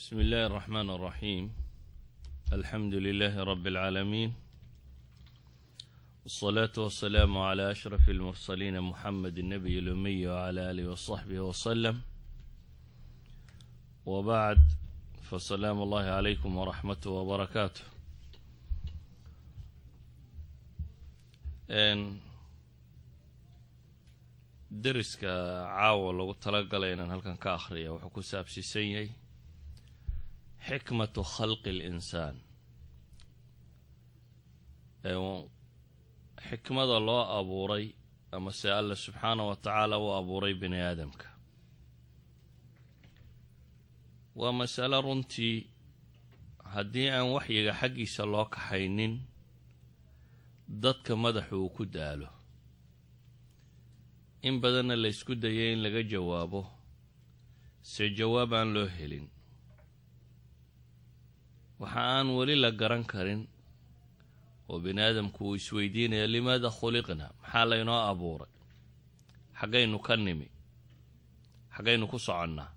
بسم الله الرحمن الرحيم، الحمد لله رب العالمين، والصلاة والسلام على أشرف المرسلين محمد النبي الأمي وعلى آله وصحبه وسلم، وبعد، فسلام الله عليكم ورحمته وبركاته. Deriska caawa lagu talagalay inaan halkan ka akhriya wuxuu ku saabsiisan yahay xikmatu khalqi alinsaan, xikmada loo abuuray ama se Alle subxaana wa tacaala u abuuray bini aadamka. Waa masalo runtii haddii aan waxyiga xaggiisa loo kaxaynin dadka madaxu uu ku daalo, in badanna la isku dayay in laga jawaabo, se jawaab aan loo helin. Waxa aan weli la garan karin oo bini aadamku uu isweydiinaya: limaada khuliqna? Maxaa laynoo abuuray? Xaggaynu ka nimi? Xaggaynu ku soconnaa?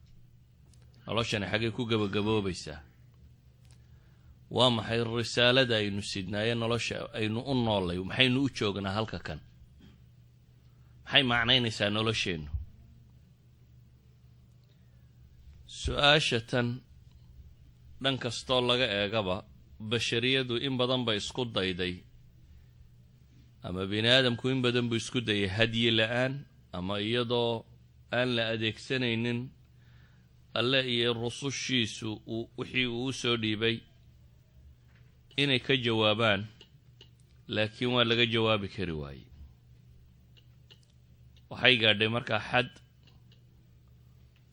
Noloshani xaggay ku gebagaboobaysaa? Waa maxay risaalada aynu sidnaaye nolosha aynu u noollay? Maxaynu u joognaa halka kan? Maxay macnaynaysaa nolosheennu? Su-aasha tan dhan kastoo laga eegaba bashariyadu in badan ba isku dayday, ama bini aadamku in badan buu isku dayay, hadyi la-aan ama iyadoo aan la adeegsanaynin Alle iyo rusushiisu wixii uu u soo dhiibay inay ka jawaabaan, laakiin waa laga jawaabi kari waayey. Waxay gaadhay markaa xad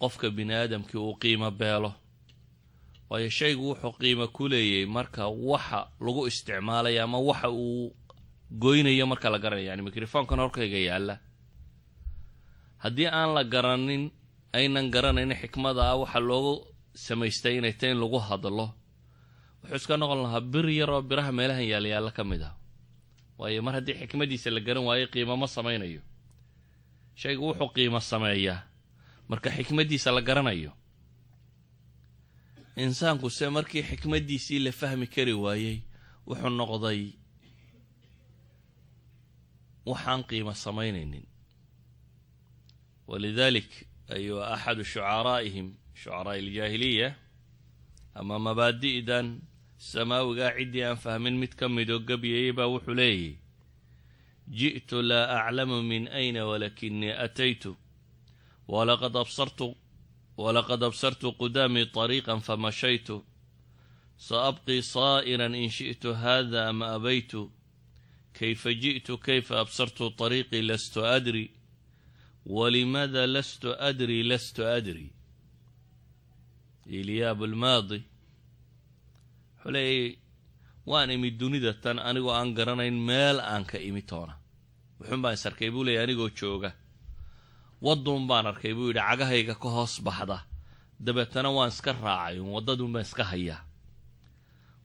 qofka bini aadamkii uu qiimo beelo, waayo shaygu wuxuu qiimo ku leeyay marka waxa lagu isticmaalaya ama waxa uu goynayo marka la garanayo. Yani microfonkan horkayga yaalla, haddii aan la garanin, aynan garanaynin xikmada ah waxa loogu samaystay inay tahay in lagu hadlo, wuxuu iska noqon lahaa bir yar oo biraha meelahan yaalla yaalla ka mid ah. Waayo mar haddii xikmadiisa la garan waayo, qiimo ma samaynayo. Shaygu wuxuu qiimo sameeyaa marka xikmaddiisa la garanayo. Insaanku se markii xikmaddiisii la fahmi kari waayey, wuxuu noqday waxaan qiimo samaynaynin. Walidalik ayuu axadu shucaraa'ihim, shucaraa'i aljaahiliya ama mabaadi'dan samaawigaa ciddii aan fahmin mid ka midoo gabyayey baa wuxuu leeyahy: ji'tu laa aclamu min ayna walakinii ataytu, walaqad absartu qudaamii طariiqan famashaytu, saabqii saa'iran in shi'tu hada ama abaytu, kayfa ji'tu kayfa absartu طariiqii lastu adri, walimaada lastu adri lastu adri. Iliyaab almaadi wuxuu leeyay: waan imi dunida tan anigoo aan garanayn meel aan ka imi toona. Wuxuun baan is arkay, buu leeyay, anigoo jooga wadduun baan arkay, buu yidhi, cagahayga ka hoos baxda. Dabeetana waan iska raacay, waddaduun baan iska hayaa,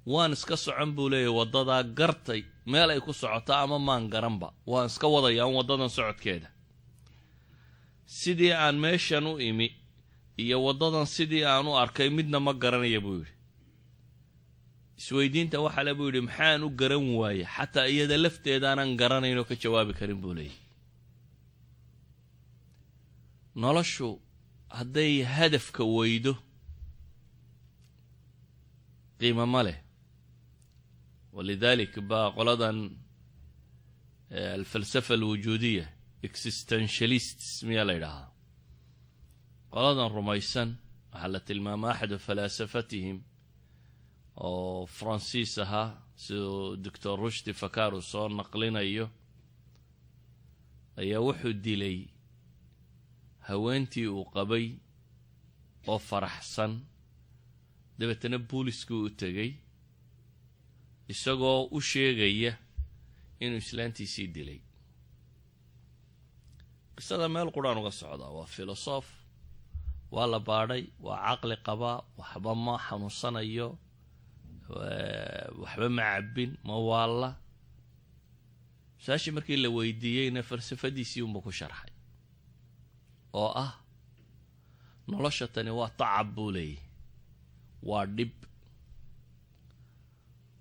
waan iska socon, buu leeyahy. Waddadaa gartay meel ay ku socoto ama maan garanba, waan iska wadayaa un waddadan socodkeeda. Sidii aan meeshan u imi iyo waddadan sidii aan u arkay midna ma garanaya, buu yidhi. Isweydiinta waxaa le, buu yidhi, maxaan u garan waaye, xataa iyada lafteedaanan garanayn oo ka jawaabi karin, buu leeyahy. Noloshu hadday hadafka weydo, qiimo ma leh. Walidalik baa qoladan alfalsafa alwujuudiya, existentialists miyaa la yidhaahaa, qoladan rumaysan, waxaa la tilmaamaa axadu falaasafatihim oo Faransiis ahaa, siduu Doctor Rushdi Fakar uu soo naqlinayo, ayaa wuxuu dilay haweentii uu qabay oo faraxsan. Dabeetana booliskii u tegey isagoo u sheegaya inuu islaantiisii dilay. Qisada meel quraan uga socdaa, waa filosof, waa la baadhay, waa caqli qabaa, waxba ma xanuunsanayo, waxba ma cabbin, ma waalla. Su-aashii markii la weydiiyeyna falsafadiisii unba ku sharxay oo ah: nolosha tani waa tacab, buu leeyahy. Waa dhib.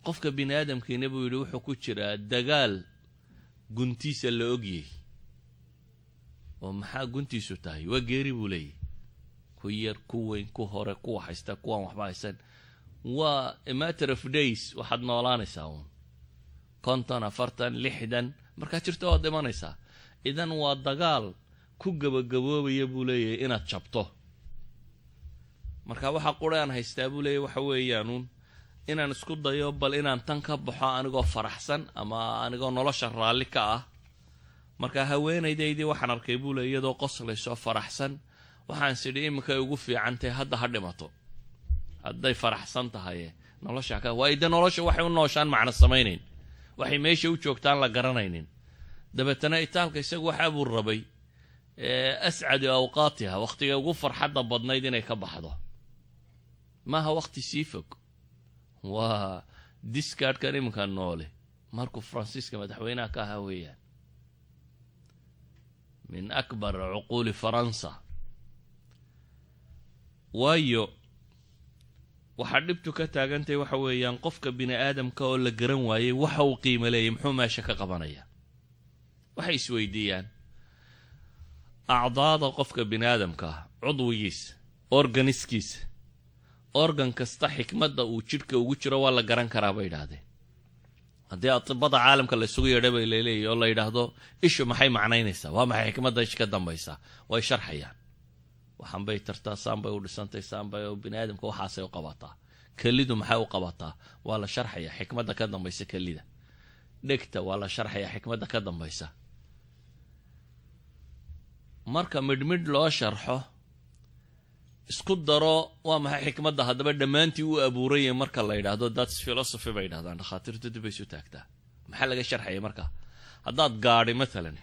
Qofka bini aadamkiina, buu yidhi, wuxuu ku jiraa dagaal guntiisa la ogyay. Oo maxaa guntiisu tahay? Waa geeri, buu leeyahy. Ku yar, ku weyn, ku hore, kuwa haysta, kuwaan waxba haysan, waa a matter of days. Waxaad noolaanaysaa uun 50, 40, 60 markaad jirto, waad dhimanaysaa. Idan waa dagaal ku gabagaboobaya, buu leeyahay, inaad jabto. Marka waxa qura aan haystaa, buu leeyahy, waxa weeyaanuun inaan isku dayo bal inaan tan ka baxo anigoo faraxsan ama anigoo nolosha raalli ka ah. Marka haweenaydaydii waxaan arkay, buu leey, iyadoo qoslayso, faraxsan. Waxaan sidhi, iminkay ugu fiicantahay, hadda ha dhimato hadday faraxsan tahay nolosha ka. Waayo de nolosha waxay u nooshaan macno samaynayn, waxay meesha u joogtaan la garanaynin. Dabeetana itaalka isagu waxaa buu rabay أسعد أوقاتها, wakhtiga ugu farxadda badnayd inay ka baxdo. Maaha wakhti sii fog, waa Descartes-kan iminka noole markuu Faransiiska madaxweynaha ka ahaa weeyaan, من أكبر عقول فرنسا. Waayo waxaa dhibtu ka taagantahay waxa weeyaan qofka bini aadamka oo la garan waayey waxa uu qiimo leeyay, muxuu meesha ka qabanaya. Waxay isweydiiyaan acdaada qofka bini aadamka ah, cudwigiisa, organs-kiisa, organ kasta xikmadda uu jidhka ugu jiro waa la garan karaa, bay idhaahdeen. Haddii atibada caalamka la isugu yeedha, bay laleeyahy, oo la yidhaahdo, "Ishu maxay macnaynaysaa? Waa maxay xikmadda isha ka dambaysaa?" way sharxayaan. Waxaan bay tartaa, saan bay u dhisantay, saan bay bini aadamka waxaasay u qabataa. Kelidu maxay u qabataa? Waa la sharxaya xikmadda ka dambaysa kelida. Dhegta waa la sharxaya xikmadda ka dambaysa. Marka midhmidh loo sharxo, isku daro, waa maxay xikmadda haddaba dhammaantii u abuuraya? Marka la yidhaahdo, "That's philosophy," bay yidhahdaan dhakhaatiirtu. Dib bay isu taagtaa. Maxaa laga sharxaya? Marka haddaad gaadhi matalan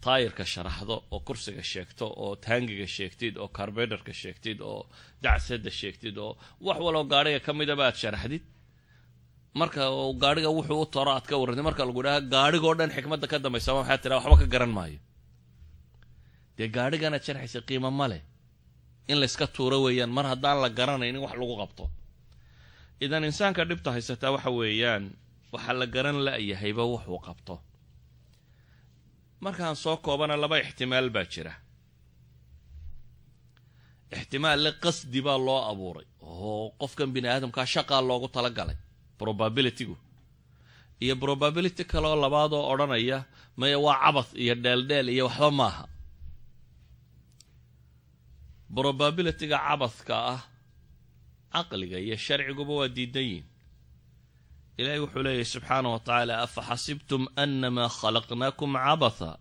taayirka sharaxdo, oo kursiga sheegto, oo taangiga sheegtid, oo carburetor-ka sheegtid, oo dacsada sheegtid, oo wax waloo gaadhiga ka midaba aad sharaxdid, marka gaadhiga wuxuu u taro aad ka warrantid, marka lagu idhaha, "Gaadhigoo dhan xikmadda ka dambaysa waxaa tiraa?" "Waxba ka garan maayo." Dee gaadhiganaad sharxaysa qiimo ma leh, in layska tuuro weeyaan mar haddaan la garanaynin wax lagu qabto. Idan insaanka dhibta haysataa waxa weeyaan waxaa la garan la'yahayba wuxuu qabto. Markaan soo koobana, laba ixtimaal baa jira. Ixtimaal le qasdi baa loo abuuray oo qofkan bini aadamkaa shaqaa loogu talagalay, probability-gu, iyo probability kaleoo labaadoo odhanaya, maya, waa cabath iyo dheeldheel iyo waxba maaha. Probability-ga cabathka ah caqliga iyo sharciguba waa diidan yihin. Ilaahay wuxuu leeyahy subxaanahu wa tacaala: أفحسبتم أنما خلقناكم عبثا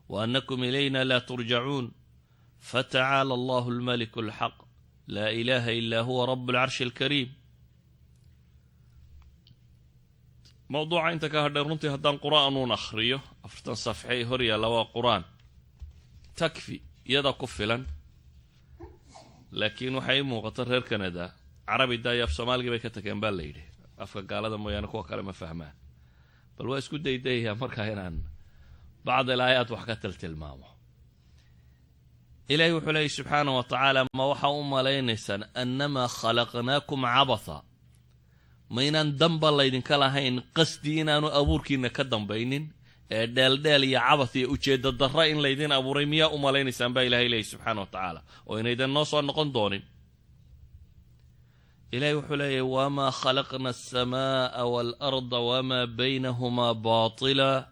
وأنكم إلينا لا ترجعون فتعالى الله الملك الحق لا إله إلا هو رب العرش الكريم. Mawduuca inta ka hadhay, runtii haddaan qur-aanuun akhriyo, 40 safxey hor yaalla waa qur-aan, takfi, iyada ku filan. Laakiin waxay ii muuqata reer Canada carabi daayo, af Soomaaligii bay ka tageen baa la yidhi. Afka gaalada mooyaane kuwa kale ma fahmaan. Bal waa isku daydayayaa markaa inaan بعض الآيات wax ka tiltilmaamo. Ilaahay wuxuu leeyay subxaanah wa tacaala: "Ma waxaa u malaynaysaan أنما خلقناكم عبثا, ma inaan danba laydinka lahayn, qasdi inaanu abuurkiina ka dambaynin, ee dheeldheel iyo cabath iyo ujeedda darra in laydin abuuray miyaa u malaynaysaan?" baa ilahay leeyay subxaana wa tacaala. "Oo inaydan noo soo noqon doonin." Ilahay wuxuu leeyahy: وما خلقنا السماء والأرض وما بينهما باطلا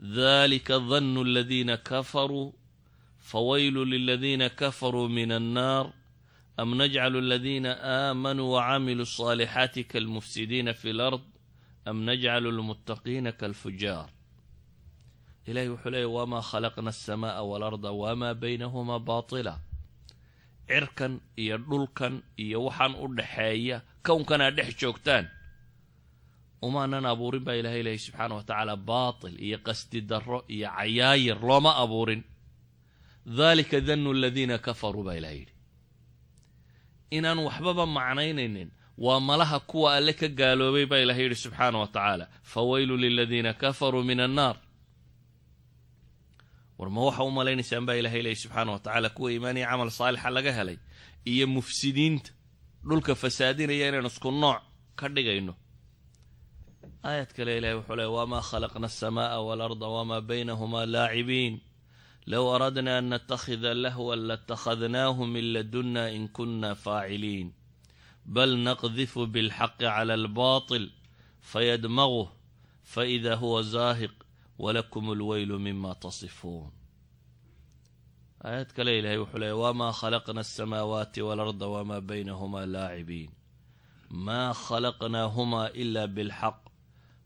ذلك ظن الذين كفروا فويل للذين كفروا من النار أم نجعل الذين آمنوا وعملوا الصالحات كالمفسدين في الأرض أم نجعل المتقين كالفجار. Ilahay wuxuu leeyay: وما خلقنا السماء والأرض وما بينهما باطلا. Cirkan iyo dhulkan iyo waxaan u dhaxeeya, kownkanaa dhex joogtaan, umaanan abuurin, baa ilahay leeyay subxaana wa tacaala, baatil iyo qasdi darro iyo cayaayir looma abuurin. ذلك ظن الذين كفروا, baa ilahay yidhi. Inaan waxbaba macnaynaynin waa malaha kuwa alle ka gaaloobay, baa ilahay yidhi subxaana wa tacaala. فويل للذين كفروا من النار. War ma waxa u malaynaysaan, baa ilahay leeyay subxaana wa tacaala, kuwa iimaaniya camal saalixa laga helay iyo mufsidiinta Dhulka fasaadinaya inaynu isku nooc ka dhigayno. Aayad kale Ilahay wuxuu leey: وما خلقنا السماء والأرض وما بينهما لاعبين لو أردنا أن نتخذ لهوا لاتخذناه من لدنا إن كنا فاعلين بل نقذف بالحق على الباطل فيدمغه فإذا هو زاهق ولكم الويل مما تصفون. Aayad kale Ilahay wuxuu leey: وما خلقنا السماوات والأرض وما بينهما لاعبين ما خلقناهما إلا بالحق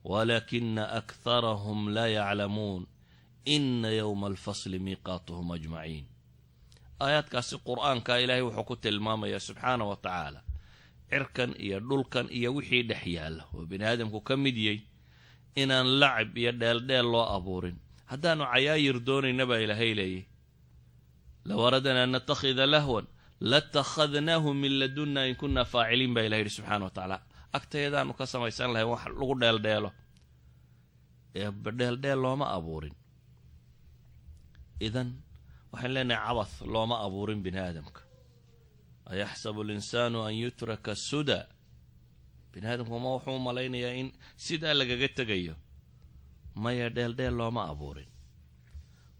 ولكن أكثرهم لا يعلمون إن يوم الفصل ميقاتهم أجمعين. Aayaadkaasi Qur-aanka Ilaahay wuxuu ku tilmaamayaa, subxaana wa tacaala, cirkan iyo dhulkan iyo wixii dhex yaalla oo bini aadamku ka mid yahy inaan lacib iyo dheeldheel loo abuurin. Haddaanu cayaayir doonayna, baa Ilaahay leeyay, لو أردنا أن نتخذ لهوا لاتخذناه من لدنا إن كنا فاعلين, baa Ilahay yidhi subxana wa tacaala. Agtayadaanu ka samaysan lahayn wax lagu dheeldheelo ee dheeldheel looma abuurin. Idan waxaan leenahay, cabath looma abuurin bini aadamka. أيحسب الإنسان أن يترك سدى. Bini aadamku ma wuxuu u malaynayaa in sidaa lagaga tegayo? Maya, dheeldheel looma abuurin.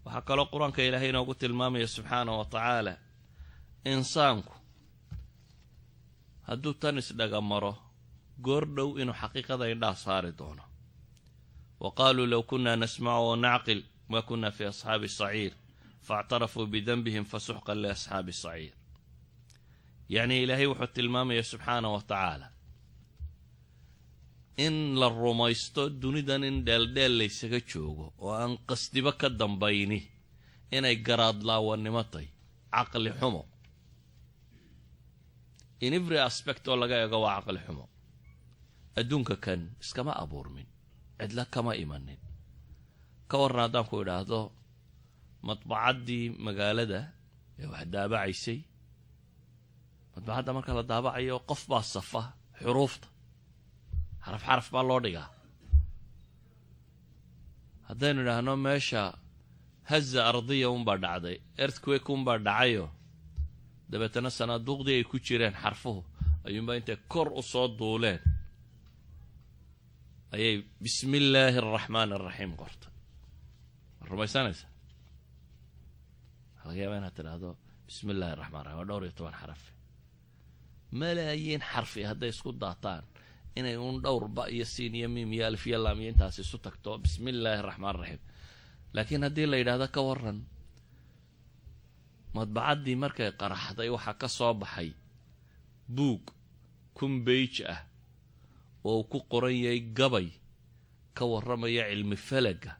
Waxaa kaloo Qur-aanka Ilaahay inoogu tilmaamaya, subxaana wa tacaala, insaanku hadduu tan isdhaga maro, goor dhow inuu xaqiiqada indhaha saari doono. وقالوا لو كنا نسمع أو نعقل ما كنا في أصحاب السعير فاعترفوا بذنبهم فسحقا لأصحاب السعير. Yacni Ilaahay wuxuu tilmaamaya, subxaana wa tacaala, in la rumaysto dunidan in dheeldheel laysaga joogo oo aan qasdiba ka dambayni inay garaadlaawanimo tahy, caqli xumo. In every aspect oo laga eego waa caqli xumo. Adduunka kan iskama abuurmin, cidla kama imanin. Ka warran haddaan ku idhaahdo madbacaddii magaalada ee wax daabacaysay, madbacadda marka la daabacayo qof baa safa xuruufta, xaraf xaraf baa loo dhigaa. Haddaynu idhaahno meesha هزة أرضية unbaa dhacday, earthquake unbaa dhacayo, dabeetana sanaaduuqdii ay ku jireen xarfuhu ayuunbaa intay kor u soo duuleen ayay بسم الله الرحمن الرحيم qortay, ma rumaysanaysa? Waxaa laga yaabaa inaad tidhaahdo بسم الله الرحمن الرحيم waa dhowr iyo toban xaraf. Malaayiin xarfi hadday isku daataan, inay uun dhowr ba iyo siin iyo miim iyo alif iyo laam iyo intaas isu tagto بسم الله الرحمن الرحيم. Laakiin haddii la yidhahdo, ka waran madbacaddii markay qaraxday waxaa ka soo baxay buug 1000 page ah oo uu ku qoran yahay gabay ka warramaya cilmi falaga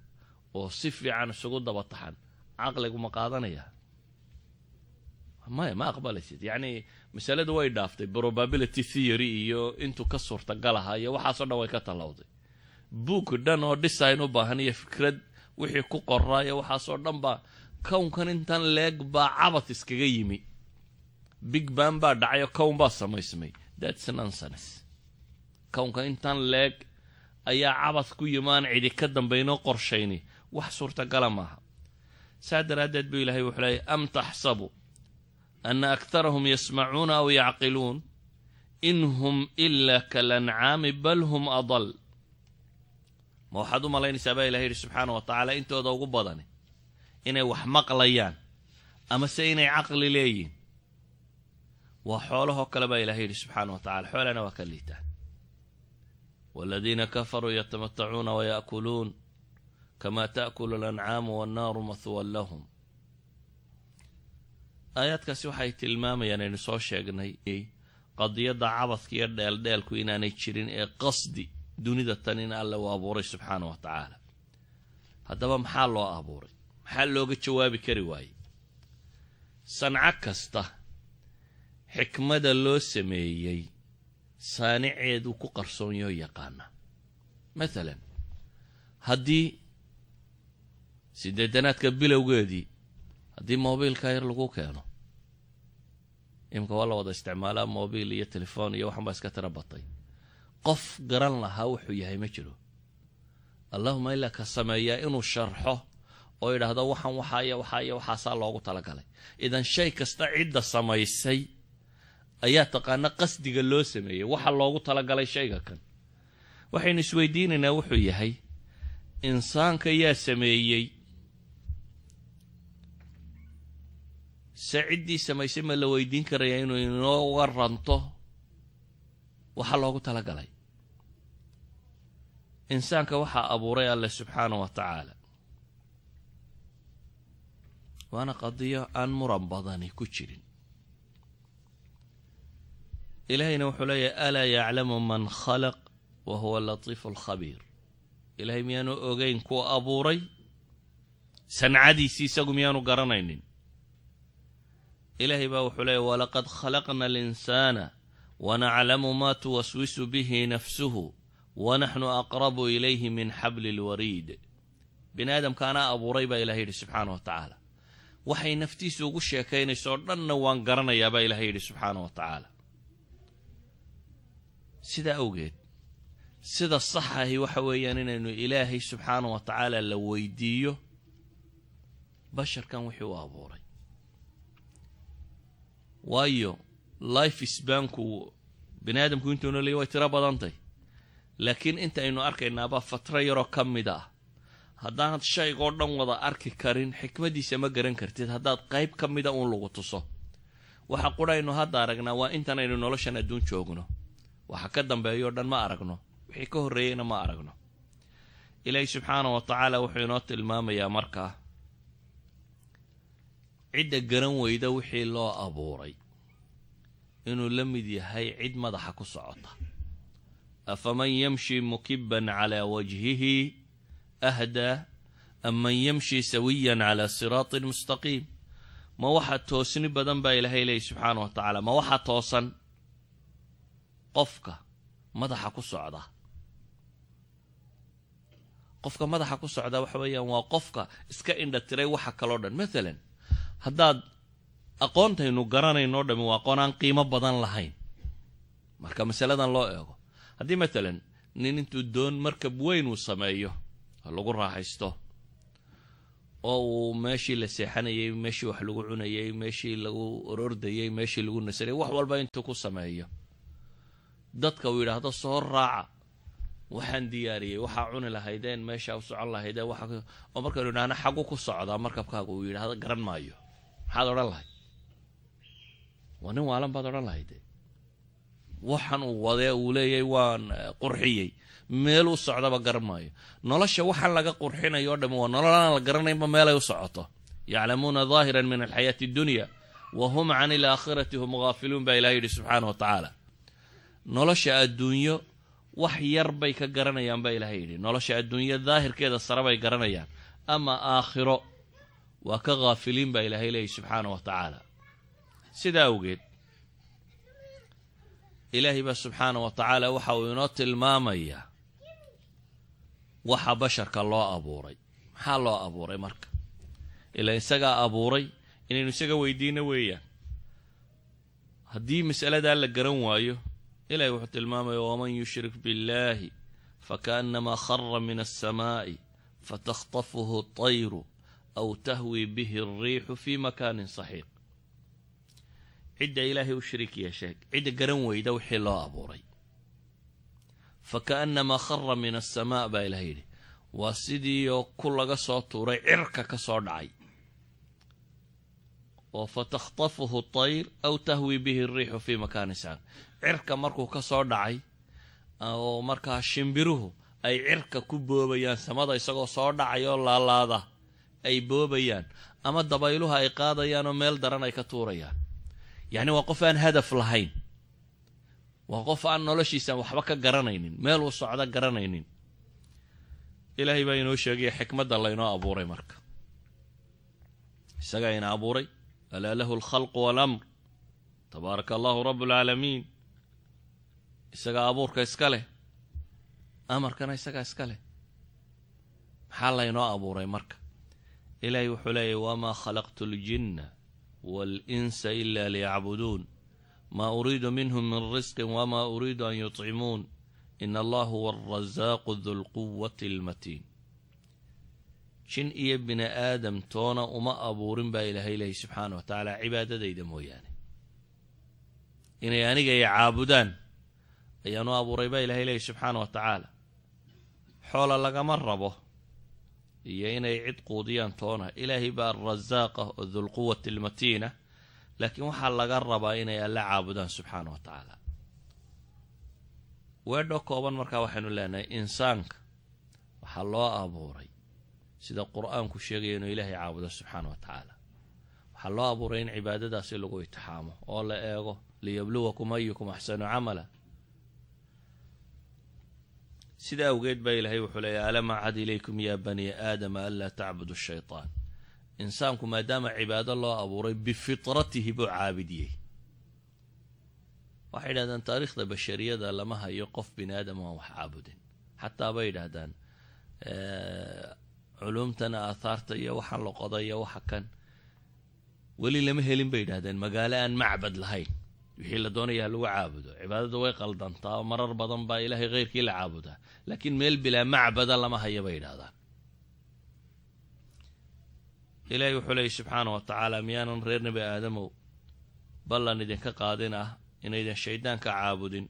oo si fiican isugu daba taxan, caqligu ma qaadanaya? Maya, ma aqbalaysid. Yacni masaladu way dhaaftay probability theory iyo intuu ka suurtagalahaa iyo waxaasoo dhan way ka tallawday. Buug dhan oo design u baahan iyo fikrad wixii ku qoraa iyo waxaasoo dhan baa kownkan intan leeg baa cabad iskaga yimi, Big Bang baa dhacay oo kown baa samaysmay, that's nonsense. Kownka intan leeg ayaa cabad ku yimaan, cidi ka dambaynoo qorshayni, wax suurtagala maaha. Saa daraaddeed buu Ilahay wuxuu leeyay: أم تحسب أن أكثرهم يسمعون أو يعقلون إن هم إلا كالأنعام بل هم أضل. Ma waxaad u malaynaysaa, baa Ilahay yidhi subxaana wa tacaala, intooda ugu badani inay wax maqlayaan amase inay caqli leeyihin? Waa xoolahoo kale, baa Ilahay yidhi subxaana wa tacala, xoolana waa ka liitaan. والذين كفروا يتمتعون ويأكلون كما تأكل الأنعام والنار مثوى لهم. Aayaadkaasi waxay tilmaamayaan, aynu soo sheegnay, qadiyadda cabadka iyo dheeldheelku inaanay jirin ee qasdi dunida tan in Alle uu abuuray, subxaana wa tacaala. Haddaba maxaa loo abuuray? Maxaa looga jawaabi kari waayey? Sanco kasta xikmada loo sameeyey saaniceedu ku qarsoonyoo yaqaana. Mathalan, haddii siddeetanaadka bilowgeedii haddii mobiilka yar lagu keeno, imika waa la wada isticmaalaa mobiil iyo telefoon iyo waxan baa iska tira batay, qof garan lahaa wuxuu yahay ma jiro, allahuma ilaa ka sameeyaa inuu sharxo oo yidhaahdo waxan waxaa iyo waxaa iyo waxaasaa loogu talagalay. Idan shay kasta cidda samaysay Ayaa taqaana qasdiga loo sameeyey, waxa loogu talagalay shayga kan. Waxaynu isweydiinaynaa wuxuu yahay: insaanka yaa sameeyey? Se ciddii samaysay ma la weydiin karayaa inuu inoo waranto waxa loogu talagalay? Insaanka waxaa abuuray Alleh subxaana wa tacaala, waana qadiyo aan muran badani ku jirin. Ilaahayna wuxuu leeyahay: "Alaa yaclamu man khalaq wa huwa latiifu alkhabiir." Ilahay miyaanu ogeyn kuwa abuuray sancadiisii? Isagu miyaanu garanaynin? Ilaahay baa wuxuu leeyahy: "Walaqad khalaqna alinsaana wanaclamu ma tuwaswisu bihi nafsuhu wanaxnu aqrabu ilayhi min xabli lwariid." Bini aadamka anaa abuuray baa ilahay yidhi subxaana wa tacaala. Waxay naftiisu ugu sheekaynayso oo dhanna waan garanayaa baa ilahay yidhi subxaana wa tacaala. Sidaa awgeed, sida saxahi waxa weeyaan inaynu Ilaahay subxaana wa tacaala la weydiiyo basharkan wixii u abuuray, waayo life spanku bini aadamku intuu noolaya way tiro badantay, laakiin inta aynu arkaynaabaa fatro yaroo ka mid ah. Haddaanad shaygoo dhan wada arki karin, xikmaddiisa ma garan kartid. Haddaad qayb ka mida uun lagu tuso, waxa quraynu hadda aragnaa waa intan aynu noloshan adduun joogno. Waxa ka dambeeyo o dhan ma aragno, wixii ka horreeyeyna ma aragno. Ilaahi subxaana wa tacaala wuxuu inoo tilmaamayaa markaa cidda garan weyda wixii loo abuuray inuu la mid yahay cid madaxa ku socota. "Afaman yamshi mukiban calaa wajhihi ahdaa aman yamshi sawiyan calaa siraatin mustaqiim?" Ma waxa toosni badan baa Ilaahay leeyay subxaana wa tacaala, ma waxa toosan qofka madaxa ku socda? Qofka madaxa ku socda waxa weeyaan waa qofka iska indha tiray waxa kaloo dhan. Mathalan, haddaad aqoontaynu garanayno o dhami waa aqoon aan qiimo badan lahayn marka masaladan loo eego. Haddii mathalan nin intuu doon markab weyn uu sameeyo oo lagu raaxaysto, oo uu meeshii la seexanayey, meeshii wax lagu cunayey, meeshii lagu orordayey, meeshii lagu nasanayay, wax walba intuu ku sameeyo, dadka uu yidhaahdo: "Soo raaca, waxaan diyaariyey waxaa cuni lahaydeen, meeshaa u socon lahaydeen," waxa oo markaynu idhahno: "Xagu ku socdaa markabkaaga?" uu yidhahdo: "Garan maayo," maxaad odhan lahayd? "Waa nin waalan," baad odhan lahayd. Waxan uu wadee uu leeyahay waan qurxiyey, meel u socdaba garan maayo. Nolosha waxaan laga qurxinayo o dhami waa nolol aan la garanaynba meelay u socoto. "Yaclamuuna daahiran min alxayaati addunya wa hum can ilaakhirati hum gaafiluun," baa ilahay yidhi subxaana wa tacaala. Nolosha adduunyo wax yar bay ka garanayaan baa ilahay yidhi. Nolosha adduunyo daahirkeeda sare bay garanayaan, ama aakhiro waa ka haafiliin baa Ilaahay leeyahy subxaana wa tacaala. Sidaa awgeed, Ilaahay baa subxaana wa tacaala waxa uu inoo tilmaamayaa waxa basharka loo abuuray. Maxaa loo abuuray marka? Ilaa isagaa abuuray, inaynu isaga weydiino weeyaan. Haddii masaladaa la garan waayo, Ilahay wuxuu tilmaamaya: "Waman yushrik biاllahi fakaأnamaa khara min alsamaa'i fatakhtafuhu الطayru aw tahwi bihi الriixu fi makaanin saxiiq." Cidda Ilaahay u shariik yeeshay, cidda garan weyda wixii loo abuuray, "fakaأnamaa khara min aلsamaa," baa Ilahay yidhi, waa sidii oo ku laga soo tuuray cirka ka soo dhacay, oo "fatakhtafuhu الطayr aw tahwi bihi الriixu fi makaanin saxiiq." Cirka markuu ka soo dhacay oo markaa shimbiruhu ay cirka ku boobayaan, samada isagoo soo dhacay oo laalaada ay boobayaan, ama dabayluhu ay qaadayaan oo meel daran ay ka tuurayaan. Yacni waa qof aan hadaf lahayn, waa qof aan noloshiisa waxba ka garanaynin, meel uu socdo garanaynin. Ilaahay baa inoo sheegaya xikmadda laynoo abuuray. Marka isagaa ina abuuray. "Alaa lahu alkhalqu waalamr, tabaaraka Allahu rabu alcaalamiin." Isagaa abuurka iska leh, amarkana isagaa iska leh. Maxaa laynoo abuuray marka? Ilaahay wuxuu leeyahy: "Wamaa khalaqtu aljinna waalinsa ila liyacbuduun, maa uriidu minhum min risqin wamaa uriidu an yutcimuun, ina allah huwa alrasaaqu du lquwati almatiin." Jin iyo bini aadam toona uma abuurin baa Ilaahay leeyahy subxaana wa tacaala cibaadadayda mooyaane. Inay aniga i caabudaan ayaanu abuuray, baa Ilahay leeyahy subxaana wa tacaala. Xoola lagama rabo iyo inay cid quudiyaan toona. Ilaahay baa arasaaqa oo dulquwati almatiina, laakiin waxaa laga rabaa inay Alla caabudaan subxaana wa tacaala. Weedho kooban markaa waxaynu leenahay, insaanka waxaa loo abuuray, sida Qur-aanku sheegaya, inuu Ilaahay caabudo subxaana wa tacaala. Waxaa loo abuuray in cibaadadaasi lagu itixaamo oo la eego, ليبلوكم أيكم أحسن عملا. Sida awgeed baa Ilaahay wuxuu leeyahy: ألم أعهد إليكم يا بني آدم ألا تعبدوا الشيطان. Insaanku maadaama cibaado loo abuuray, بفطرته buu caabidiyey. Waxay yidhahdaan, taariikhda bashariyada lama hayo qof bini aadam aan wax caabudin. Xataa bay yidhahdaan, culumtan aathaarta iyo waxaan la qoday iyo waxa kan, weli lama helin, bay yidhahdeen, magaalo aan macbad lahayn. Wixii la doonaya lagu caabudo. Cibaadadu way qaldantaa oo marar badan baa Ilaahay khayrkii la caabudaa, laakiin meel bilaa macbada lama hayo, bay yidhahdaan. Ilaahay wuxuu leeyay subxaana wa tacaala: miyaanan reer Nebi Aadamow ballan idinka qaadin ah inaydan shaydaanka caabudin?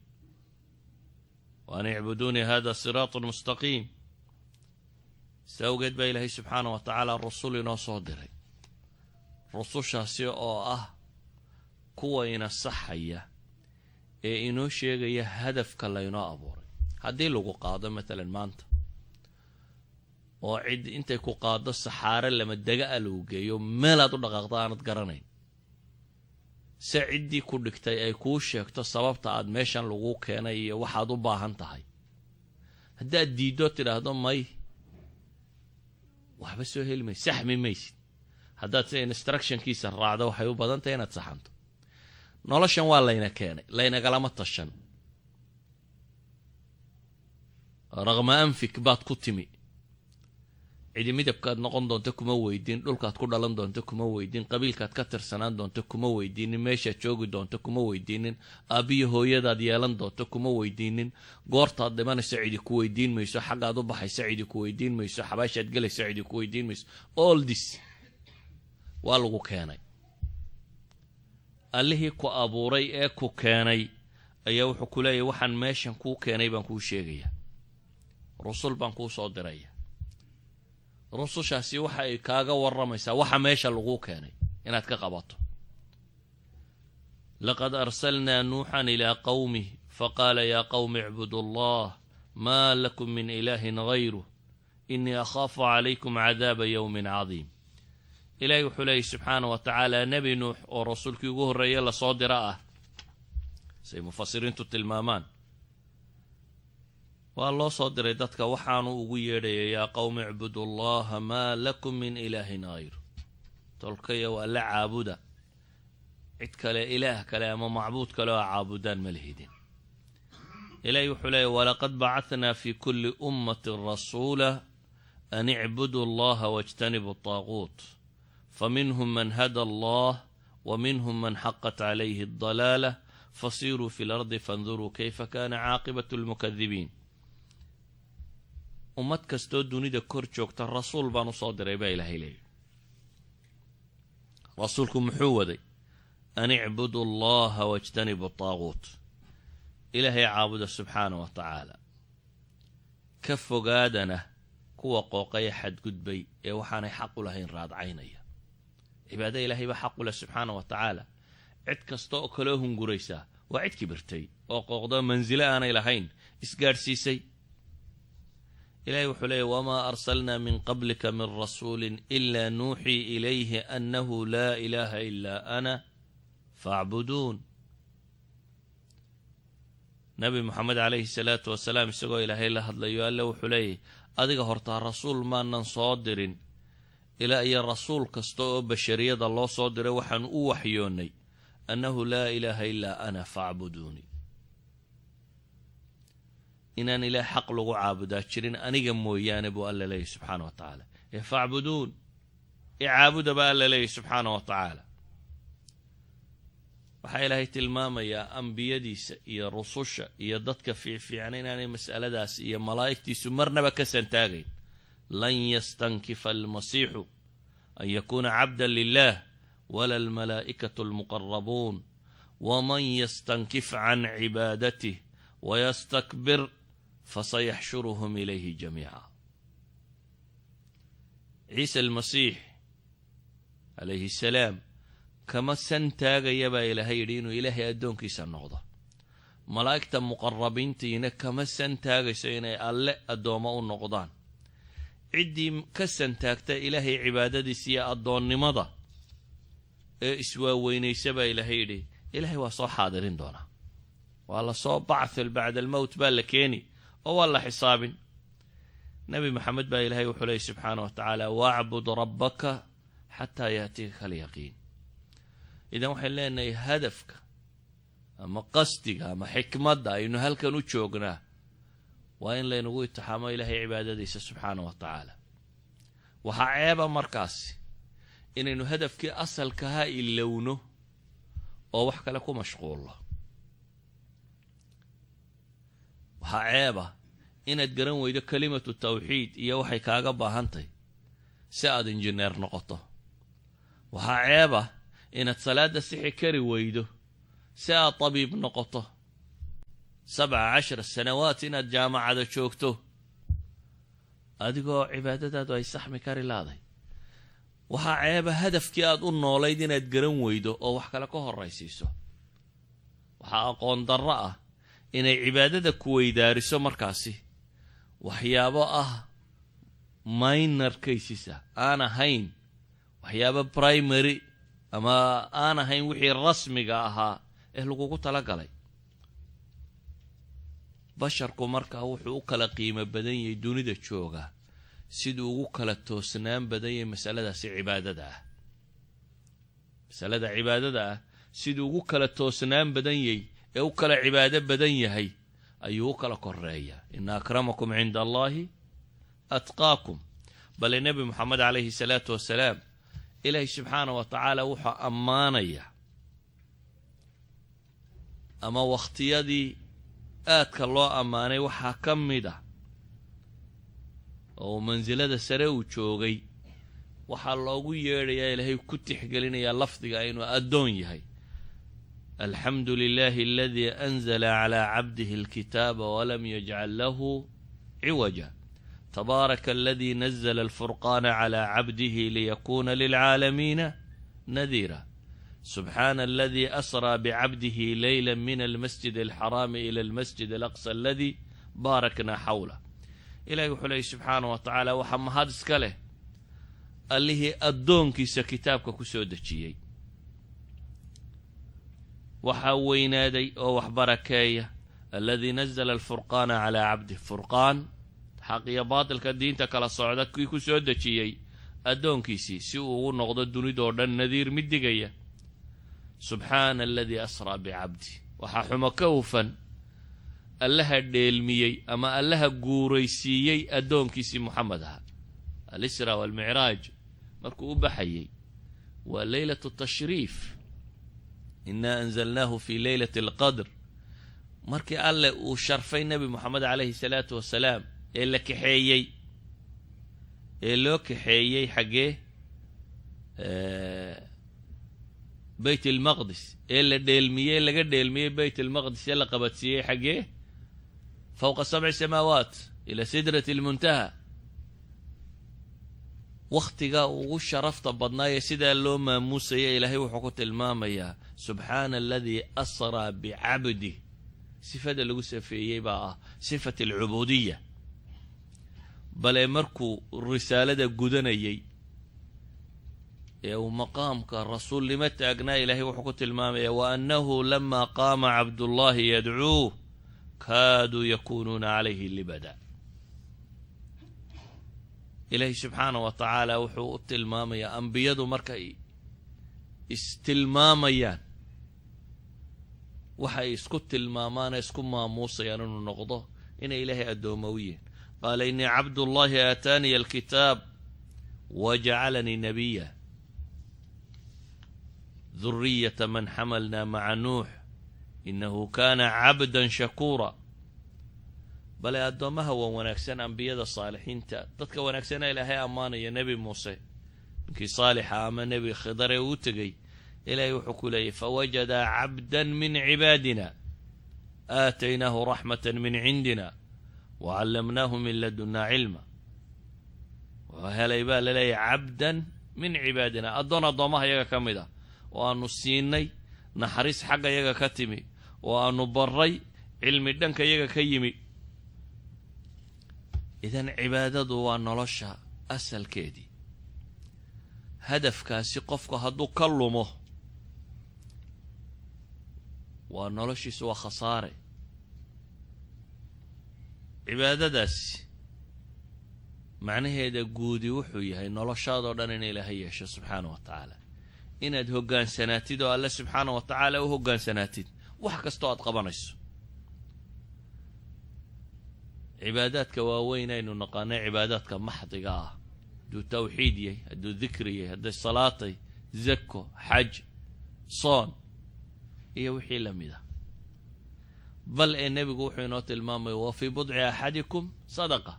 وأن اعبدوني هذا صراط مستقيم. Si awgeed baa Ilaahay subxaana wa tacaala rusul inoo soo diray, rusushaasi oo ah kuwa ina saxaya ee inoo sheegaya hadafka laynoo abuuray. Haddii lagu qaado matalan maanta oo cid intay ku qaado saxaare lama dega a lagu geeyo, meelaad u dhaqaaqdo aanad garanayn, se ciddii ku dhigtay ay kuu sheegto sababta aad meeshan lagu keenay iyo waxaad u baahan tahay, haddaad diiddo, tidhaahdo may, waxba soo heli maysid, saxmi maysid. Haddaad si instructionkiisa raacdo, waxay u badan tahay inaad saxanto. Noloshan waa layna keenay, laynagalama tashan. رغم أنفك baad ku timi. Cidi midabkaad noqon doonto kuma weydiin, dhulkaad ku dhalan doonto kuma weydiin, qabiilkaad ka tirsanaan doonto kuma weydiinin, meeshaad joogi doonto kuma weydiinin, aabbiyo hooyadaad yeelan doonto kuma weydiinin, goortaad dhimanayso cidi ku weydiin mayso, xaggaad u baxayso cidi ku weydiin mayso, xabaashaad gelayso cidi ku weydiin mayso. All this waa lagu keenay. Allihii ku abuuray ee ku keenay ayaa wuxuu ku leeyahy: waxaan meeshan kuu keenay baan kuu sheegaya, rusul baan kuu soo diraya. Rusushaasi waxa ay kaaga warramaysaa waxa meesha laguu keenay inaad ka qabato. لقد أرسلنا نوحا إلى قومه فقال يا قوم اعبدوا الله ما لكم من إله غيره إني أخاف عليكم عذاب يوم عظيم. Ilaahay wuxuu leeyay subxaana wa tacaala, Nebi Nuux oo rasuulkii ugu horreeye lasoo dira ah, say mufasiriintu tilmaamaan, waa loo soo diray dadka. Waxaanu ugu yeedhaya: يا قوم اعبدوا الله ما لكم من إله غيره. Tolkaya, waa la caabuda, cid kale, ilaah kale ama macbuud kale oo caabudaan ma lihidin. Ilaahay wuxuu leeyahy: ولقد بعثنا في كل أمة رسولا أن اعبدوا الله واجتنبوا الطاغوت فمنهم من هدى الله ومنهم من حقت عليه الضلالة فسيروا في الأرض فانظروا كيف كان عاقبة المكذبين. Ummad kastoo dunida kor joogta rasuul baan usoo diray, baa Ilaahay leeyahy. Rasuulku muxuu waday? أن اعبدوا الله واجتنبوا الطاغوت. Ilaahay caabuda subxaana wa tacaala, ka fogaadana kuwa qooqaya, xadgudbay ee waxaanay xaq u lahayn raadcaynaya. Cibaada Ilaahay baa xaq u leh subxaana wa tacaala. Cid kasta oo kaloo hunguraysaa waa cid kibirtay oo qooqdo, mansilo aanay lahayn isgaadhsiisay. Ilahay wuxuu leeyay: وما أرسلنا من قبلك من رسول إلا نوحي إليه أنه لا إله إلا أنا فاعبدون. Nabi Moxamed calayhi salaatu wasalaam isagoo Ilaahay la hadlayo, Alle wuxuu leeyahy: adiga hortaa rasuul maanan soo dirin, ilaa iyo rasuul kasta oo bashariyada loo soo diray waxaanu u waxyoonnay أنه لا إله إلا أنا فاعبدوني, inaan ilaah xaq lagu caabudaa jirin aniga mooyaane, buu Alla leeyahy subxaana wa tacaala, ee فاعبدون, icaabuda, baa Alla leeyahy subxaana wa tacaala. Waxaa Ilaahay tilmaamayaa ambiyadiisa iyo rususha iyo dadka fiicfiican inaanay mas'aladaas iyo malaa'igtiisu marnaba ka santaagayn. لن يستنكف المسيح أن يكون عبدا لله ولا الملائكة المقربون. Waman yastankif can cibaadatih wayastakbir fasayaxshuruhum ilayhi jamiica. Ciisa Almasiix calayhi salaam kama san taagaya baa Ilaahay yidhi inuu Ilaahay addoonkiisa noqdo. Malaa'igta muqarabiintiina kama san taagayso inay Alle addoommo u noqdaan. Ciddii ka santaagta Ilaahay cibaadadiisa iyo addoonnimada ee iswaaweynaysa, baa Ilaahay yidhi, Ilaahay waa soo xaadirin doonaa, waa la soo bacthil, bacda almowt baa la keeni oo waa la xisaabin. Nebi Maxamed baa Ilahay wuxuu leeyay subxaana wa tacaala: "Wacbud rabbaka xataa yaatiika alyaqiin." Idan waxay leenahay hadafka ama qasdiga ama xikmadda aynu halkan u joognaa waa in laynagu itixaamo Ilaahay cibaadadiisa subxaana wa tacaala. Waxaa ceeba markaasi inaynu hadafkii asalkaha ilowno oo wax kale ku mashquullo. Waxaa ceeba inaad garan weydo kalimatu tawxiid iyo waxay kaaga baahantahy si aad injineer noqoto. Waxaa ceeba inaad salaadda sixi kari weydo si aad tabiib noqoto. 17 sanawaat inaad jaamacada joogto adigoo cibaadadaadu ay saxmi kari laaday. Waxaa ceeba hadafkii aad u noolayd inaad garan weydo oo wax kale ka horraysiiso. Waxaa aqoon darro ah inay cibaadada ku weydaariso markaasi waxyaabo ah minor cases ah, aan ahayn waxyaabo primary ama aan ahayn wixii rasmiga ahaa ee lagugu talagalay. Basharku markaa wuxuu u kala qiimo badan yahay dunida jooga siduu ugu kala toosnaan badan yahay masaladaasi cibaadada ah. Masalada cibaadada ah siduu ugu kala toosnaan badan yahay ee u kala cibaado badan yahay ayuu u kala koreeyaa. Ina akramakum cinda Allahi atqaakum. Bale Nebi Moxamed calayhi salaatu wasalaam Ilaahay subxaana wa tacaala wuxuu ammaanaya ama wakhtiyadii aadka loo ammaanay waxaa ka mid ah oo mansilada sare uu joogay, waxaa loogu yeedhayaa, Ilaahay ku tixgelinayaa lafdiga inuu addoon yahay: "Alxamdu lilahi aladii anzala calaa cabdihi alkitaaba walam yajcal lahu ciwaja. Tabaaraka aladii nazla alfurqaana calaa cabdihi liyakuna lilcaalamiina nadiira. Subxaana aladii asraa bicabdihi leyla min almasjid alxaraami ila almasjid alaqsa aladii baarakna xawlah." Ilahi wuxuu leeyay subxaana wa tacaala: waxaa mahad iska leh Allihii addoonkiisa kitaabka ku soo dejiyey. Waxaa weynaaday oo wax barakeeya aladii nazala alfurqaana calaa cabdih, furqaan, xaq iyo baatilka, diinta kala socda, kii ku soo dejiyey addoonkiisii si uu ugu noqdo dunidoo dhan nadiir, mid digaya. Subxaana aladii asraa bicabdi, waxaa xumo ka hufan Allaha dheelmiyey ama Allaha guuraysiiyey addoonkiisii Moxamed ahaa. Alisra walmicraaj markuu u baxayey waa leylatu tashriif, inaa anzalnaahu fi leylati alqadr. Markii Alle uu sharfay Nebi Moxamed calayhi salaatu wasalaam ee la kaxeeyey ee loo kaxeeyey xaggee? Beyt ilmaqdis. Ee la dheelmiyey, laga dheelmiyey Beyt ilmaqdis ee la qabadsiiyey xaggee? Fowqa sabci samaawaat ila sidrati almuntaha. Wakhtigaa ugu sharafta badnaayee sidaa loo maamuusaya, Ilaahay wuxuu ku tilmaamayaa subxaana aladii asraa bicabdih. Sifada lagu safeeyey baa ah sifat alcubuudiya. Bale markuu risaalada gudanayey ee uu maqaamka rasuulnimo taagnaa, Ilaahay wuxuu ku tilmaamayaa: "Wa annahu lama qaama Cabdullahi yadcuuh kaaduu yakunuuna calayhi libada." Ilaahay subxaana wa tacaala wuxuu u tilmaamayaa ambiyadu markay istilmaamayaan waxay isku tilmaamaane isku maamuusayaan inuu noqdo inay Ilaahay addooma u yihiin. Qaala: "Inii cabdullahi aataaniya alkitaab wajacalanii nabiya. Duriyata man xamalna maca Nuux inahu kana cabdan shakuura." Bale addoommaha wan wanaagsan, ambiyada, saalixiinta, dadka wanaagsana Ilaahay ammaanaya, Nebi Muuse ninkii saalixa ama Nebi Khidar ee uu tegey Ilaahay wuxuu ku leeyahy: فوجدا عبدا من عبادنا آتيناه رحمة من عندنا وعلمناه من لدنا علما. Wuxuu helay, baa la leeyahy, عبدا من عبادنا, addoon addoommaha iyaga ka mid ah oo aanu siinay naxariis xagga iyaga ka timi oo aanu baray cilmi dhanka iyaga ka yimi. Idan cibaadadu waa nolosha asalkeedii. Hadafkaasi qofku hadduu ka lumo, waa noloshiisu waa khasaare. Cibaadadaasi macnaheeda guudi wuxuu yahay noloshaadoo dhan in Ilaahay yeesho subxaana wa tacaala, inaad hoggaansanaatid oo Alle subxaana wa tacaala u hoggaansanaatid wax kastoo aad qabanayso. Cibaadaadka waaweyn aynu naqaanay, cibaadaadka maxdiga ah, hadduu tawxiid yahay, hadduu dikri yahay, hadday salaatay, zako, xaj, soon iyo wixii la mid ah, bal ee Nebigu wuxuu inoo tilmaamaya: وفي بضع أحدكم صدقة.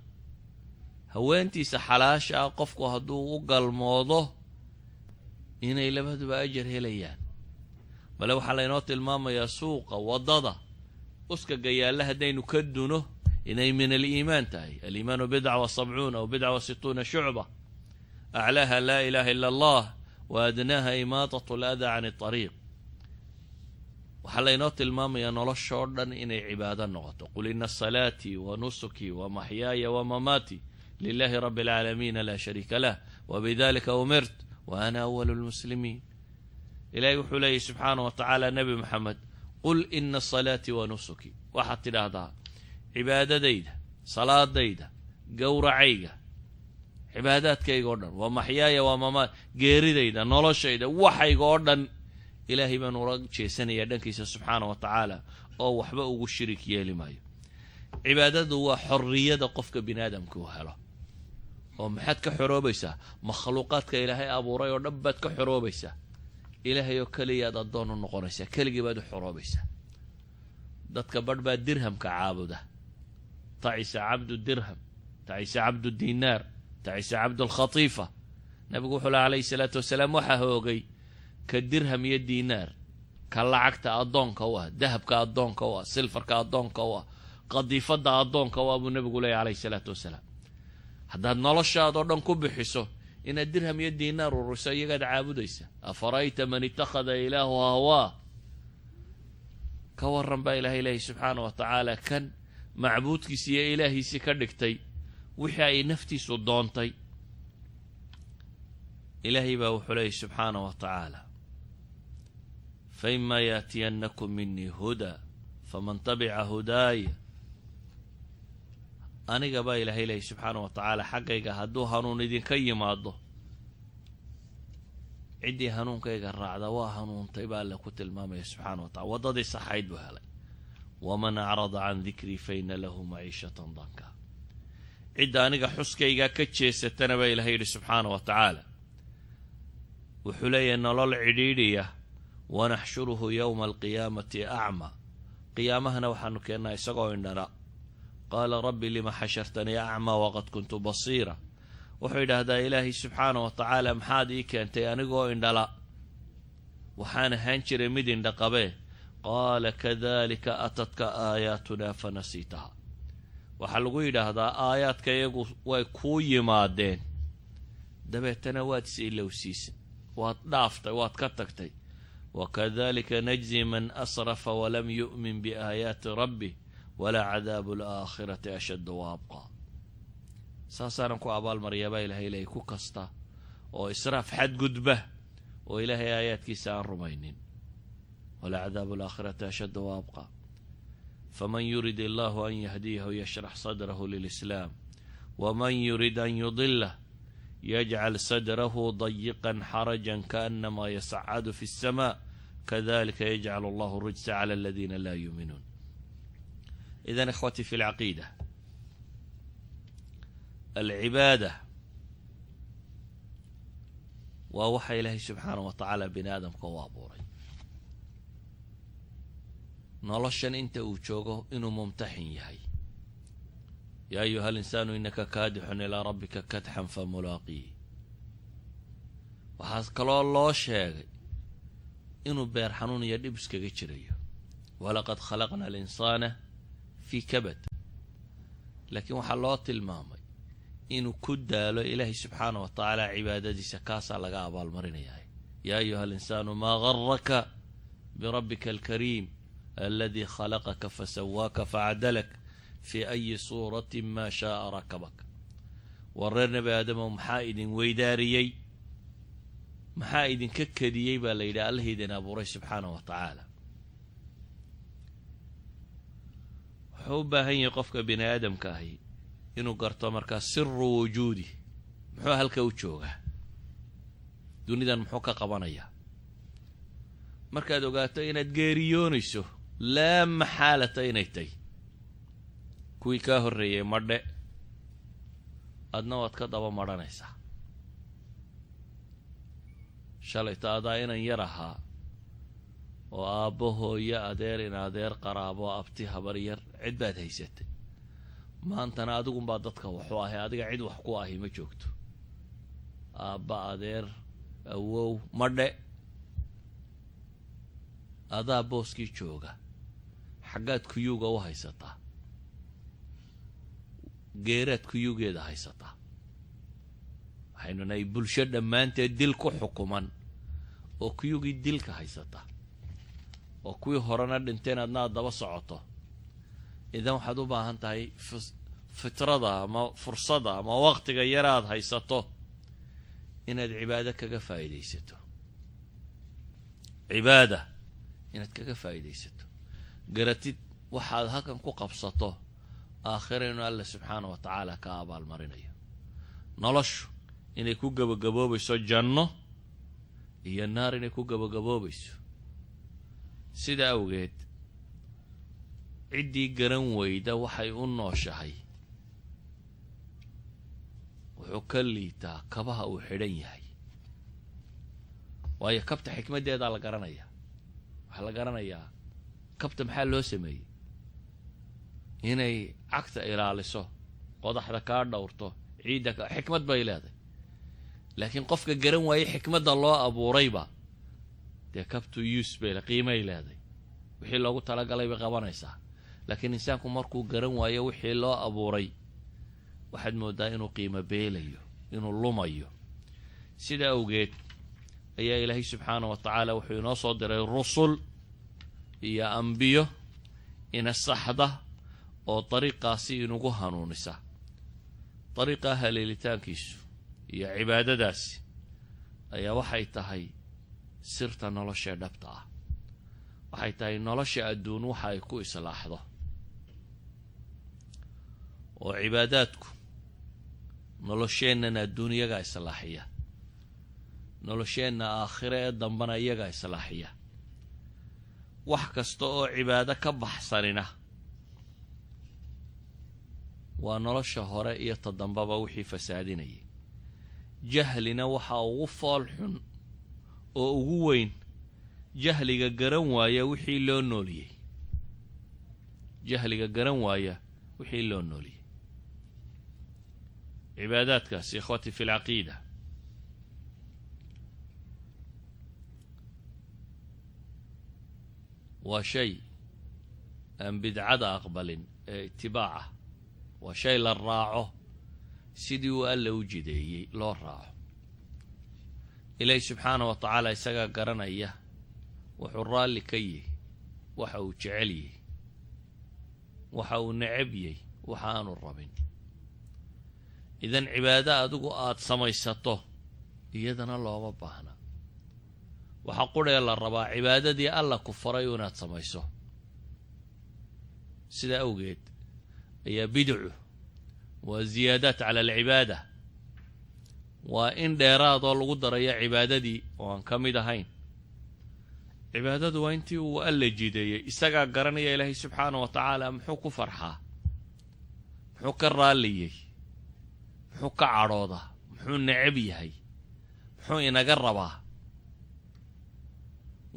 Haweentiisa xalaasha ah qofku hadduu u galmoodo, inay labaduba ajar helayaan. Bale waxaa laynoo tilmaamayaa suuqa, waddada uskaga yaalla haddaynu ka duno, inay من الإيمان tahay. الإيمان بضع وسبعون أو بضع وستون شعبة، أعلاها لا إله إلا الله وأدناها إماطة الأذى عن الطريق. Waxaa laynoo tilmaamayaa noloshoo dhan inay cibaado noqoto. قل إن صلاتي ونسكي ومحياي ومماتي لله رب العالمين لا شريك له وبذلك أمرت وأنا أول المسلمين. Ilahay wuxuu leeyahy subxaana wa tacaala: Nebi Maxamed, قل إن صلاتي ونسكي, waxaad tidhaahdaa cibaadadayda, salaadayda, gowracayga, cibaadaadkayga o dhan, ومحياي ومماتي, geeridayda, noloshayda, waxayga oo dhan Ilaahay baan ula jeesanayaa dhankiisa subxaana wa tacaala, oo waxba ugu shirik yeeli maayo. Cibaadadu waa xorriyada qofka bini aadamka uu helo. Oo maxaad ka xoroobaysaa? Makhluuqaadka Ilaahay abuuray oo dhan baad ka xoroobaysaa. Ilaahay oo keliyaad addoon u noqonaysaa, keligii baad u xoroobaysaa. Dadka badh baa dirhamka caabuda: تعس عبد الدرهم، تعس عبد الدينار، تعس عبد القطيفة. Nabigu wuxuu laha calayhi salaatu wasalaam: waxaa hoogay ka dirham iyo diinaar, ka lacagta addoonka u ah, dahabka addoonka u ah, silfarka addoonka u ah, qadiifadda addoonka u ah, buu nabigu leeyahy calayhi salaatu wasalaam. Haddaad noloshaadoo dhan ku bixiso inaad dirham iyo diinaar ururiso, iyagaad caabudaysa. أفرأيت من اتخذ إلهه هواه. Ka warran, baa Ilahay leeyahy subxaana wa tacaala, kan macbuudkiisi iyo ilaahiisii ka dhigtay wixii ay naftiisu doontay. Ilaahay baa wuxuu leeyahy subxaana wa tacaala: فإما يأتينكم مني هدى فمن تبع هداي. Aniga, baa Ilahay leeyahy subxaana wa tacaala, xaggayga hadduu hanuun idinka yimaado, ciddii hanuunkayga raacda waa hanuuntay, baa Alle ku tilmaamaya subxaana wa tacala. Waddadii saxayd buu helay. ومن أعرض عن ذكري فإن له معيشة ضنكا. Cidda aniga xuskaygaa ka jeesatana, baa Ilahay yidhi subxaana wa tacaala, wuxuu leeyahay nolol cidhiidhiya. ونحشره يوم القيامة أعمى. Qiyaamahana waxaanu keennaa isagoo indhala. قال رب لم حشرتني أعمى وقد كنت بصيرا. Wuxuu yidhaahdaa: Ilaahay subxaana wa tacaala, maxaad ii keentay anigoo indhala? Waxaan ahaan jiray mid indha qabee. قال كذلك أتتك آياتنا فنسيتها. Waxaa lagu yidhaahdaa: aayaadka iyagu way kuu yimaadeen, dabeetana waad is ilowsiisay, waad dhaaftay, waad ka tagtay. وكذلك نجزي من أسرف ولم يؤمن بآيات ربه ولعذاب الآخرة أشد وأبقى. Saasaanan ku abaalmariyaa, baa Ilahay leeyay, ku kasta oo israaf, xadgudba, oo Ilaahay aayaadkiisa aan rumaynin. ولعذاب الآخرة أشد وأبقى. فمن يرد الله أن يهديه يشرح صدره للإسلام ومن يرد أن يضله يجعل صدره ضيقا حرجا كأنما يصعد في السماء كذلك يجعل الله الرجس على الذين لا يؤمنون. إذن إخوتي في العقيدة، العبادة waa waxa Ilaahay subxaana wa tacaala bini aadamka u abuuray noloshan inta uu joogo inuu mumtaxin yahay. يا أيها الإنسان إنك كادح إلى ربك كدحا فملاقيه. Waxaa kaloo loo sheegay Inuu beer xanuun iyo dhib iskaga jirayo. ولقد خلقنا الإنسان في كبد. Laakiin waxaa loo tilmaamay inuu ku daalo Ilaahay subxaana wa tacaala cibaadadiisa, kaasaa laga abaalmarinayaa. يا أيها الإنسان ما غرك بربك الكريم الذي خلقك فسواك فعدلك في أي صورة ما شاء ركبك. War reer Nebi Aadamow, maxaa idin weydaariyey? Maxaa idinka kediyey baa la yidhi Allah idin abuuray subxaana wa tacaala? Wuxuu u baahan yahay qofka bini aadamka ahi inuu garto markaa سر وجوده. Muxuu halka u joogaa dunidan? Muxuu ka qabanayaa? Markaad ogaato inaad geeriyoonayso, laa maxaalata inay tay, kuwii kaa horreeyey madhe, adna waad ka daba madhanaysaa. Shalayta adaa inan yar ahaa oo aabbo, hooyo, adeer, in adeer, qaraabo, abti, habar yar, cid baad haysatay. Maantana adigunbaa dadka waxu ahay. Adiga cid wax ku ahi ma joogto. Aabba, adeer, awow madhe, adaa booskii jooga. Xaggaad kuyuuga u haysataa? Geeraad kuyuugeeda haysataa. Waxaynu nahay bulsho dhammaanteed dil ku xukuman oo kuyugii dilka haysata, oo kuwii horena dhinteen, adna aad daba socoto. Idan waxaad u baahan tahay fitrada ama fursada ama waqtiga yaraad haysato inaad cibaado kaga faa'iidaysato, cibaada inaad kaga faa'iidaysato. Garatid waxaad halkan ku qabsato aakhira inuu Alla subxaana wa tacaala ka abaalmarinayo, noloshu inay ku gabagaboobayso janno iyo naar inay ku gabagaboobayso. Sida awgeed, ciddii garan weyda waxay u nooshahay wuxuu ka liitaa kabaha uu xidhan yahay. Waayo, kabta xikmaddeedaa la garanayaa. Waxaa la garanayaa kabta maxaa loo sameeyey: inay cagta ilaaliso, qodaxda kaa dhowrto, ciidda ka. Xikmad bay leedahay. Laakiin qofka garan waayey xikmadda loo abuurayba, dee kabtu use bay, qiimay leedahay, wixii loogu talagalay bay qabanaysaa. Laakiin insaanku markuu garan waayo wixii loo abuuray, waxaad moodaa inuu qiimo beelayo, inuu lumayo. Sida awgeed ayaa Ilaahay subxaana wa tacaala wuxuu inoo soo diray rusul iyo ambiyo ina saxda oo dariiqaasi inugu hanuunisa. Dariiqaa haleelitaankiisu iyo cibaadadaasi ayaa waxay tahay sirta nolosha dhabta ah, waxay tahay nolosha adduun waxa ay ku islaaxdo. Oo cibaadaadku nolosheennan adduun iyagaa islaaxiya, nolosheenna aakhire ee dambana iyagaa islaaxiya. Wax kasta oo cibaado ka baxsanina waa nolosha hore iyo ta dambaba wixii fasaadinayay. Jahlina waxaa ugu fool xun oo ugu weyn jahliga garan waaya wixii loo nooliyey, jahliga garan waaya wixii loo nooliyey. Cibaadaadkaas, إخوتي في العقيدة، waa shay aan bidcada aqbalin ee itibaaca, waa shay la raaco sidii uu Alla u jideeyey loo raaco. Ilaahi subxaana wa tacaala isagaa garanaya wuxuu raalli ka yihi, waxa uu jecel yihi, waxa uu necab yahy, waxa aanu rabin. Idan cibaado adigu aada samaysato iyadana looma baahna. Waxaa qudhee la rabaa cibaadadii Alla ku faray inaad samayso. Sidaa awgeed ayaa bidacu waa ziyaadaat cala alcibaada, waa in dheeraadoo lagu darayo cibaadadii oo aan ka mid ahayn. Cibaadadu waa intii uu Alla jideeyey. Isagaa garanaya Ilaahay subxaana wa tacaala muxuu ku farxaa, muxuu ka raalliyey, muxuu ka cadhoodaa, muxuu necab yahay, muxuu inaga rabaa.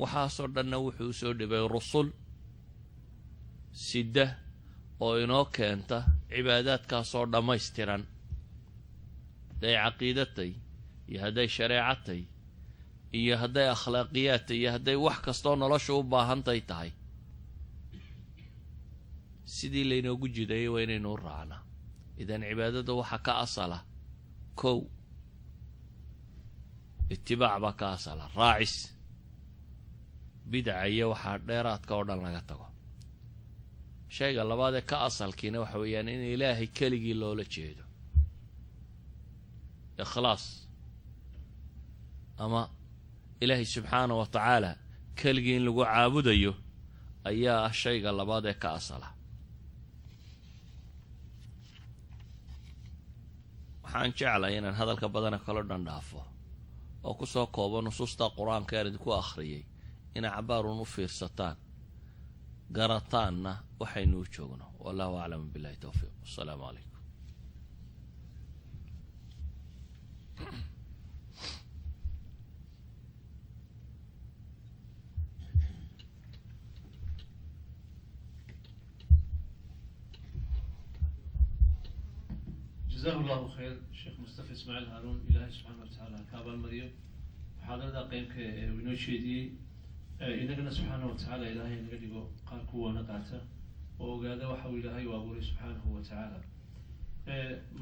Waxaasoo dhanna wuxuu usoo dhibay rusul sida oo inoo keenta cibaadaadkaasoo dhammaystiran, hadday caqiidatay iyo hadday shareecatay. Iyo hadday akhlaaqiyaad iyo hadday wax kastoo nolosha u baahantay tahay, sidii laynoogu jidayay waa inaynu u raacnaa. Idan cibaadada waxaa ka asala kow itibaac baa ka asala, raacis bidaca iyo waxaa dheeraadka oo dhan laga tago. Shayga labaad ee ka asalkiina waxa weeyaan in Ilaahay keligii loola jeedo, ikhlaas, ama Ilaahay subxaana wa tacaala keligii in lagu caabudayo ayaa ah shayga labaad ee ka asala. Waxaan jeclay inaan hadalka badana kalo dhan dhaafo oo kusoo koobo nusuusta Qur-aanka aan idinku akhriyay, inay cabaarun u fiirsataan, garataanna waxaynu u joogno. Wallahu aclam, billahi towfiiq, wassalaamu calaykum. Jazahu Allahu khayr Sheekh Mustafa Ismaaciil Haaruun. Ilaahay subxaana watacaala ha ka abaalmariyo muxaadarada qeybka ee uu inoo jeediyey. Inagana subxaana watacaala Ilaahay naga dhigo qaar kuwaana qaata oo ogaada waxa uu Ilaahay u abuuray subxaanahu wa tacaala.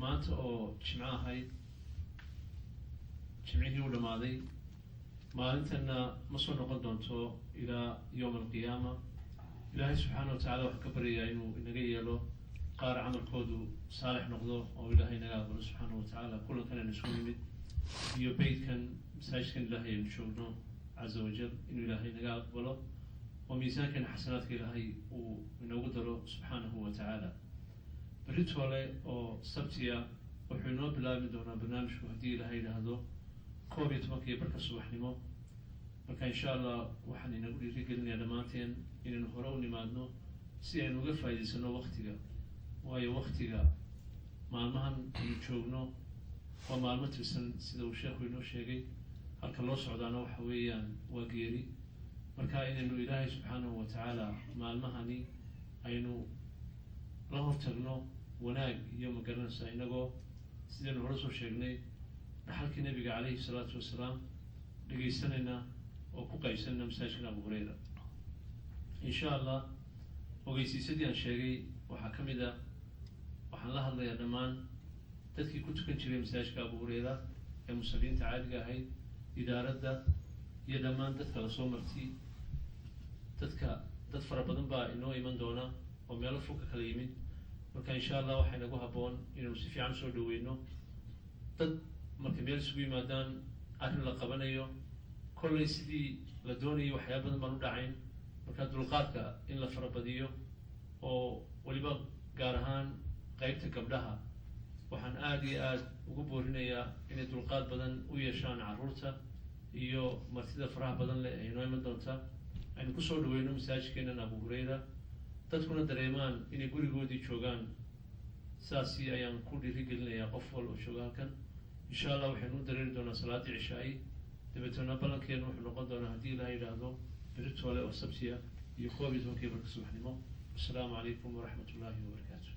Maanta oo jimco ahayd, jimcihii u dhammaaday, maalintanna ma soo noqon doonto ilaa yowm alqiyaama. Ilaahay subxaana watacala waxaan ka baryayaa inuu inaga yeelo qaar camalkoodu saalix noqdo oo Ilaahay naga aqbalo subxaana wa tacaala kulankan aynu isku nimid iyo beytkan, masaajidkan Ilaahay aynu joogno caza wajal, inuu Ilaahay naga aqbalo oo miisaankana xasanaadka Ilaahay uu inoogu daro subxaanahu wa tacaala. Beritoole oo Sabtiya wuxuu inoo bilaabi doonaa barnaamijku, haddii Ilaahay yidhaahdo, 11:30 subaxnimo. Marka insha Allah waxaan inagu dhiirigelinayaa dhammaanteen inaynu hore u nimaadno si aynu uga faa'iidaysano waktiga, waayo waktiga maalmahan aynu joogno waa maalmo tirsan, sida uu sheekhu inoo sheegay. Halka loo socdaana waxa weeyaan waa geeri. Marka inaynu Ilaahay subxaanahu wa tacaala maalmahani aynu la hortagno wanaag iyo, magaranaysaa, inagoo sidaynu hore soo sheegnay dhaxalkii Nabiga calayhi salaatu wasalaam dhegaysanayna oo ku qaybsanayna masaajidkan Abu Hureyra insha Allah. Ogeysiisadii aan sheegay waxaa ka mid ah, waxaan la hadlayaa dhammaan dadkii ku tukan jiray masaajidka Abu Hureyra ee musalliinta caadiga ahayd, idaaradda iyo dhammaan dadka lasoo marti. Dadka dad fara badan baa inoo iman doona oo meelo fog ka kala yimid. Marka insha Allah waxaa inagu habboon inaynu si fiican usoo dhaweyno dad. Markay meel isugu yimaadaan, arrin la qabanayo, kollay sidii la doonayay waxyaaba badan baan u dhacayn. Marka dulqaadka in la farabadiyo, oo weliba gaar ahaan qeybta gabdhaha waxaan aada iyo aada ugu boorinayaa inay dulqaad badan u yeeshaan carruurta iyo martida faraha badan leh ee inoo iman doonta. Aynu kusoo dhaweyno masaajidkeenan Abu Hureyra, dadkuna dareemaan inay gurigoodii joogaan. Saasi ayaan ku dhiirigelinayaa qof wal oo jooga halkan. Insha Allah waxaynu u dareeri doonaa salaaddii cishaai, dabeetana ballankeenu wuxuu noqon doonaa, haddii Ilaha yidhaahdo, beritoole oo Sabtiya iyo 11:30 subaxnimo. Wasalaamu calaykum waraxmat ullahi wabarakaatu.